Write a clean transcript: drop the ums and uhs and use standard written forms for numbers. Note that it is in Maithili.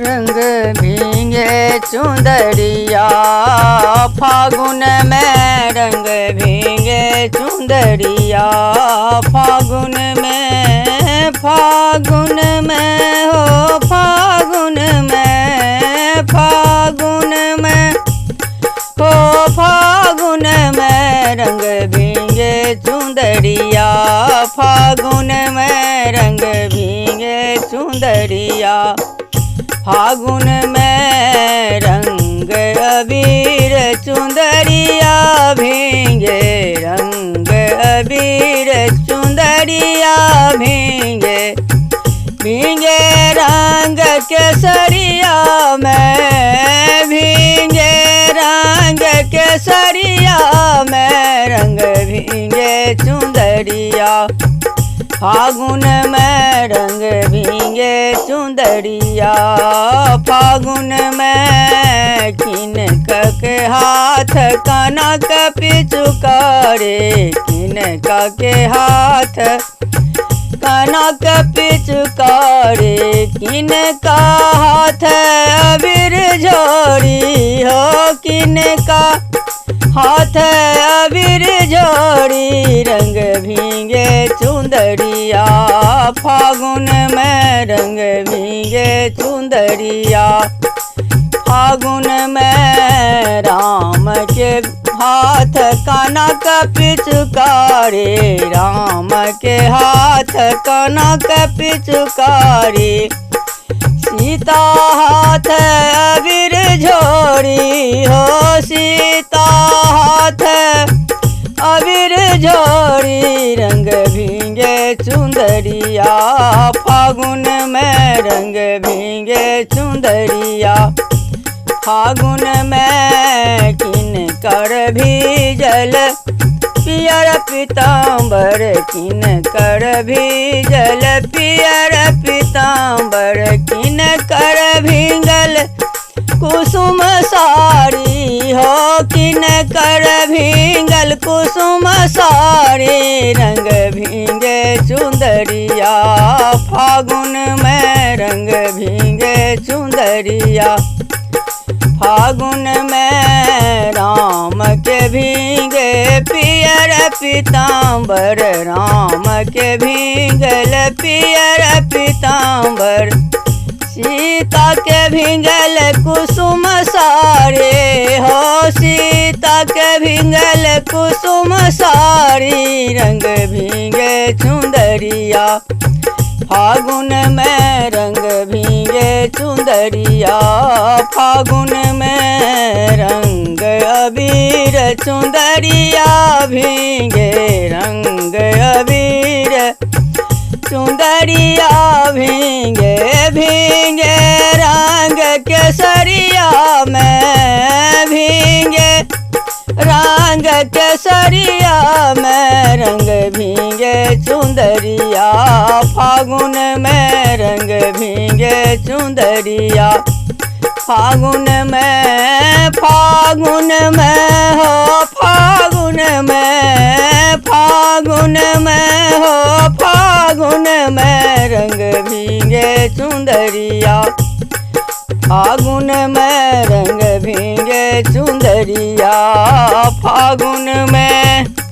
रंग भींगे चुंदरिया फागुन में, रंग भींगे चुंदरिया फागुन में, फागुन में हो फागुन में, फागुन में हो फागुन में रंग भींगे चुंदरिया फागुन में, रंग भींगे चुंदरिया फागुन में, रंग अबीर चुंदरिया भींगे, रंग अबीर चुंदरिया भींगे, भींगे रंग केसरिया में, भींगे रंग केसरिया में, रंग भींगे चुंदरिया फागुन में, रंग भींगे चुंदरिया फागुन में। किन के हाथ कनक पिचुकारे, किन के हाथ कनक पिचुकारे, किन का हाथ अबीर झोरी हो, किन का हाथ अबीर झोरी, रंग भींगे चुंदरिया फागुन में, रंग भींगे चुंदरिया फागुन में। राम के हाथ कनक पिचुकारी, राम के हाथ कनक पिचुकारी, सीता हाथ अबीर झोरी हो, सीता हाथ अबीर झोरी, रंग भींगे चुंदरिया फागुन में, रंग भींगे चुंदरिया फागुन में। किन कर भीजल पियर पीताम्बर, किन कर भीजल पियर पीताम्बर, किन कर भींगल कुसुम साड़ी हो, किन कर भींगल कुसुम साड़ी, रंग भींगे चुंदरिया फागुन में, रंग भींगे चुंदरिया फागुन में। राम के भींगे पियर पीताम्बर, राम के भींगल पियर पीताम्बर, सीता के भींगल कुसुम साड़ी हो, सीता के भींगल कुसुम साड़ी, रंग भींगे चुंदरिया फागुन में, रंग भींगे चुंदरिया फागुन में, रंग अबीर चुंदरिया भींगे, रंग अबीर चुंदरिया भींगे, भींगे रंग केसरिया में, भींगे रंग केसरिया में, रंग भींगे चुंदरिया फागुन में, रंग भींगे चुंदरिया फागुन में, फागुन में हो फागुन में, फागुन में हो फागुन में, रंग भींगे चुंदरिया फागुन में, रंग भींगे चुंदरिया फागुन में।